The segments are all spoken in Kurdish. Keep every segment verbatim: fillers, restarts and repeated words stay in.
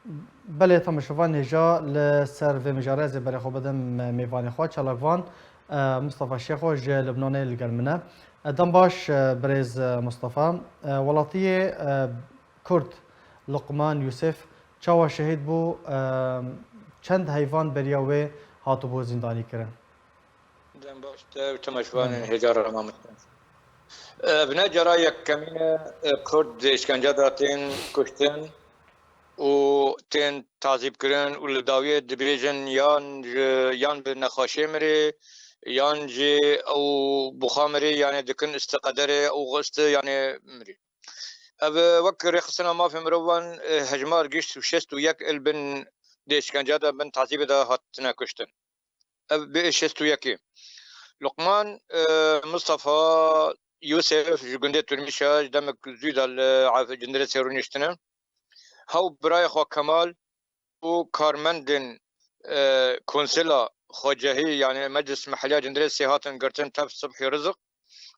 Belê, temaşevan hêja li ser vê mijarê ez ê berê xwe bidim mêvanê xwe, çalakvan, e, Mustafa Şêxo ji Libnanê li gel min e. E, dem baş, e, birêz, e, Mustafa. E, welatiyê, e, Kurd Luqman Yusuf çawa şehîd bû, e, çend heyvan beriya wê hatibû zîndanîkirin? Dem baş te û temaşevanên hêja re, mamoste. Ev ne cara yekemîn e, e, Kurd di îşkence de tên kuştin û tên tazîbkirin û li dawiyê dibêjin yan ji, yan bi nexweşê mirê, yan jî ew buxa mirê, yanê dikin istiqederê û xisti, yanê mirî. Ev, e, wek rêxistina mafê mirovan, e, hejmar gişt û şêst û yek il bin di îşkence de, bin tazîbê de hatine kuştin. Ev bê şêst û yekê. Luqman, e, Mustafa Yusuf ji gundê Turmîşa, ji demek zû de li Af-, Cindirêsê rûniştine. Hew birayê xwe Kemal û karmendên, e, konsêla xwecehî, yanî Meclis Meheliya Cindirêsê hatin girtin tev Sibhî Rizik.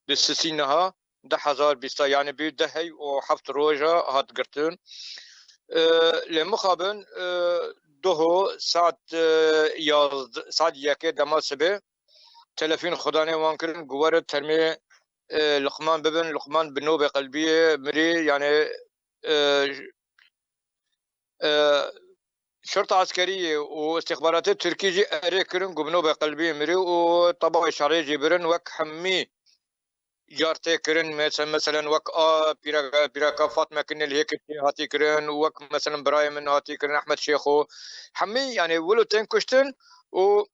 Di sisî niha du hezar bîst, yanî bî deh heyv û heft roja hat girtin. E, lê mixabin, e, doho saet, e, yazdeh, saet yekê dema sibê telefîn xudanê wan kirin ku were termê, e, Luqman bibin. Luqman bi nobê qelbiyê mirî, yanî, e, e, şerta eskeriyê û istixbaratê Tirkî jî erê kirin ku bi nobê qelbiyê mirî û tebawê şerê jî birin, wek hemî car tê kirin, mese-, meselen wek a pîreka, pîreka Fatme Kinê li Hêkirtî hatî kirin, wek meselen birayê min hatî kirin, Ehmed Şêxo. Hemî, yanî, wilo tên kuştin û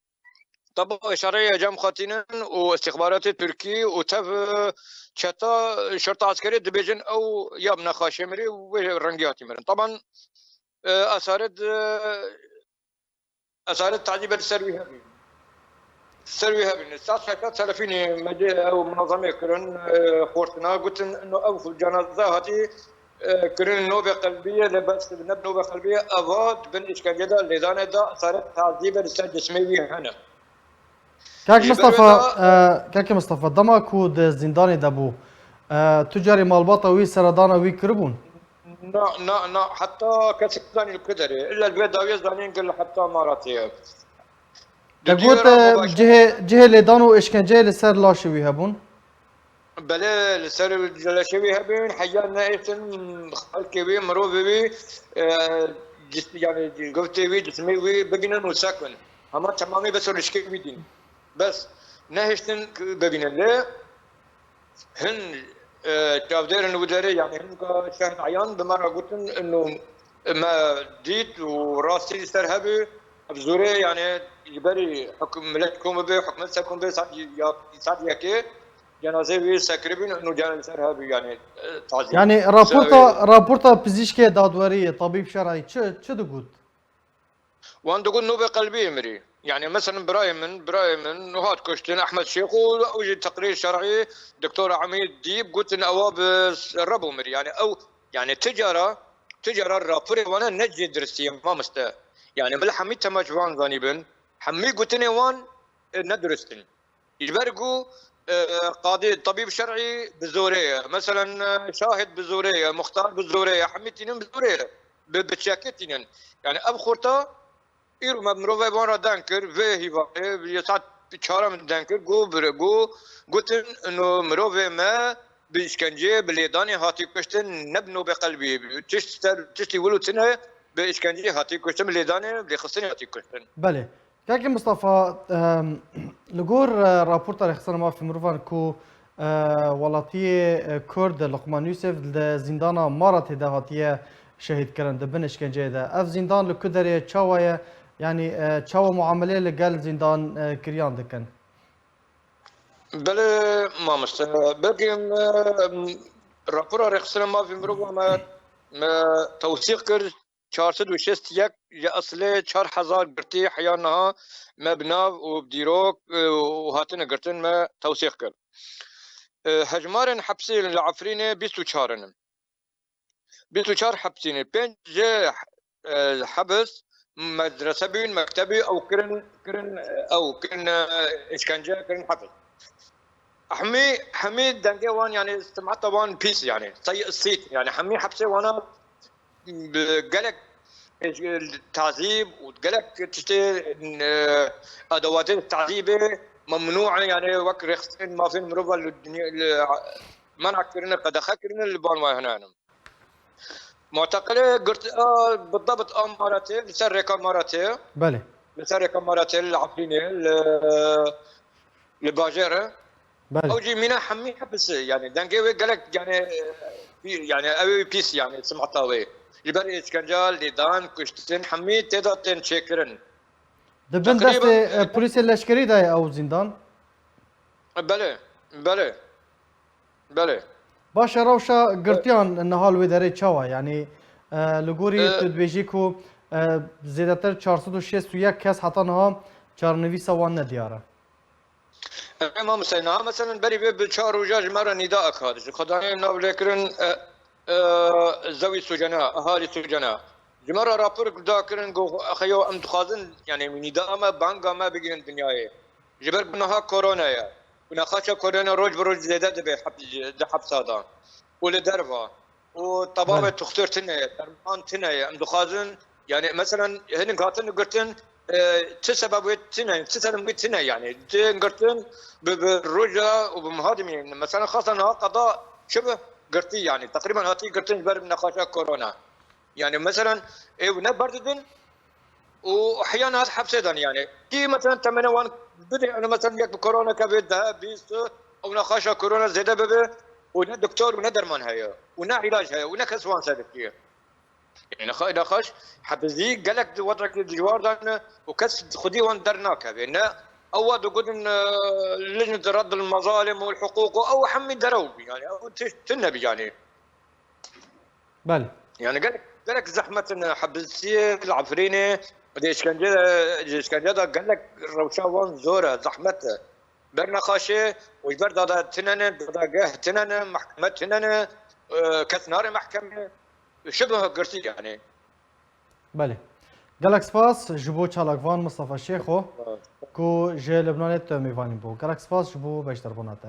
tebawê şerê ya cem xwe tînin û istixbaratê Tirkî û tev çeta şerta eskerê dibêjin ew ya bi nexaşê mirî û wê rengî hatî mirin. Taban, e, esaret, e, Esaret tazîbe li ser wî hebî. Ser wî hebî. Saet şeşa telefînê me dê ew munazemê kirin, e, xortina, gutin, no ev cenaze hatî, e, kirin nobê qelbiyê, lê bes ne nobê qelbiyê, eva di bin îşkencê de, lêdanê de, esaret tazîbe li ser cismê wî hene. Kak Ji ber Mistefa, wê de e, Kak Mistefa, dema ku di zîndanê de bû, e, tu carî malbata wî seredana wî kiribûn? Na, na, na, heta kesek zanî li ku derê. Illa li vê dawiyê zanîn ku li heta Maratê ye. Te Di got, cihê re e, xwe baş cihê, cihê lêdan û êşkenceyê li ser laşê wî hebûn? Belê, li ser laşê wî hebûn, heya nehêştin xelkê wî, mirovê wî, e, cis-, yanî, guftê wî, cismê wî bibînin û sekin. Hema temamî bes rişkê wî dîn. Bes nehêştin bibînin. Lê hin, e, çavdêrên wî derê, yanî hin ka şehid eyan bi me re gotin, ino me dît û rastî li ser hebû, ev zorê, yanî ji berî hukm-, milet kom bibe, hikûmet ser kom bibe, saet ya, saet yekê cenazeyê wî sekiribûn, ino cenazeyê ser hebû, yanî, e, tazî. Yanî raporta, raporta pizîşkê dadweriyê, tabîb şer'î çi, çi digot? Wan digot nobê qelbiyê mirî. Yanî, meselen, birayê min, birayê min hat kuştin, Ehmed Şêxo, ew jî teqrîr şer'î, Doktor Emîd Dîb, gotin ewa bi s-, rebo mirî. Yanî, ew, yanî, ti cara, ti cara raporê wana ne cihê diristî ye, mamoste. Yanî, bila hemî temaşevan zanîbin, hemî gotinê wan, e, ne dirist in. Ji ber ku, e, qadî, tebîb şer'î bi zorê ye. Meselen, e, şahid bi zorê ye, muxtar bi zorê ye, hemî tînin bi zorê ye. Bi, bi çekê tînin. Yanî ev xorta îro me mirovê van re deng kir, vê hîvanê, ya saet çar e min deng kir, got, bire, got, gotin, ino mirovê me bi îşkenceyê, bi lêdanê hatî kuştin, ne bi nobê qelbiyê bû. Tişt ser, tiştî wilo tune bi îşkenceyê hatî kuştin, bi lêdanê, lêxistinê hatî kuştin. Belê. Kekê Mistefa, em, li gor, e, raporta Rêxistina Mafê Mirovan ku, e, welatiyê, e, Kurd Luqman Yusuf li zîndana Maratê de hatiye şehîdkirin, di bin îşkenceyê de. Ev zîndan li ku derê ye, çawa ye? Yanî, e, çawa muamelê li gel zîndan, e, kiriyan dikin? Belê mamoste, belkî, e, rapora Rêxistina Mafê Mirovan me, me tewsîq kir, çar sed û şêst yek ji eslê çar hezar girtî heya niha me bi nav û bi dîrok, e, û hatine girtin me tewsîq kir. E, hejmarên hepsê li Efrînê bîst û çar in. Bîst û çar hepsî ne. Pênc ji, e, hebs, medrese bûn, mektebî ew kirin, kirin, ew kirin, e, îşkence, kirin hebs. Hemî, hemî dengê wan, yanî, simeta wan pîs, yanî, sey-, sît, yanî, hemî hepsê wana bi gelek, tazîb û gelek tiştê, e, edewatên tazîbê memnû e, yani wek rêxistin mafên mirova li dinya, li mena kirine, qedexe kirine, li ban wan hene. Muteqilê girt, a, bi debit a Maratê, li ser rêka Maratê. Belê. Li ser rêka Maratê, li Efrînê, li, li bajêr e. Belê. Ew jî mîna hemî hepis e, yani dengê wê gelek, yani, yani ew ê pîs, yani simeta wê. Ji ber êşkence, lêdan, kuştin, hemî tê de tên çêkirin. Di bin Teqrîben destê, e, polîsê leşkerî de ye ew zîndan? Belê, belê. Belê. Baş e, rewşa girtiyan niha li wê derê çawa? Yanî, e, li gorî E, tu dibêjî ku, e, zêdetir çar sed û şêst û yek kes heta niha çarenivîsa wan nediyar e. E, Mam Huseyna, ha, meselen, berî vê bi çar roja ji me re nîdaek hat. Ji xwedanê navlêkirin, e, e, zewî Sucena, ehalî Sucena. Ji me re rapor dakirin, got, xeyo, em dixwazin, yani, nîda me, banga me bigihînin dinyayê. Ji ber ku niha korona ye. Ku nexaşa korona roj bi roj zêde dibe hep-, di hepsa de. Û li derva. Û tebabê Belê. Tuxtir tune ye, derman tune ye. Em dixwazin, yani, meselen, hinek hatin girtin, e, çi sebeb wê tune, çi sebeb wê tune, yani. Tên girtin bi, bi roja û bi mihadimî. Meselen, xasan niha qeda çi bi girtî, yani. Teqrîben hatî girtin ji ber nexaşa korona. Yani, meselen, ew ne berdidin û hiya niha di hepsê de ne, yani. Kî, meselen, temene wan bide, yani, meselen, yek bi korona keve, deh, bîst, ew nexaşa korona zêde bibe û ne doktor û ne derman heye û ne îlac heye û ne kes wan ser dikiye. Yani, nexa-, nexaş hepizî gelek di wetakî dijwar de ne û kes xwedî wan dernakeve. Ne ew wa digotin, e, Lijnet Reddil Mezalim û Huqûq û ew hemî derew bû, yani, ew tişt tune bî, yani. Belê. Yani gelek, gelek zehmet in hepsiyê li Efrînê, di îşkence, di îşkence de gelek rewşa wan zor e, zehmet e. Ber nexaşê û ji ber dada tine ne, dadageh tine ne, mehkeme tine ne, e, kes nare mehkemê. Şibih girtî yani. Belê. Gelek spas ji bo çalakvan Mistefa Şêxo ku ji Libnanê tu mêvanî bû. Gelek spas ji bo beşdarbûna te.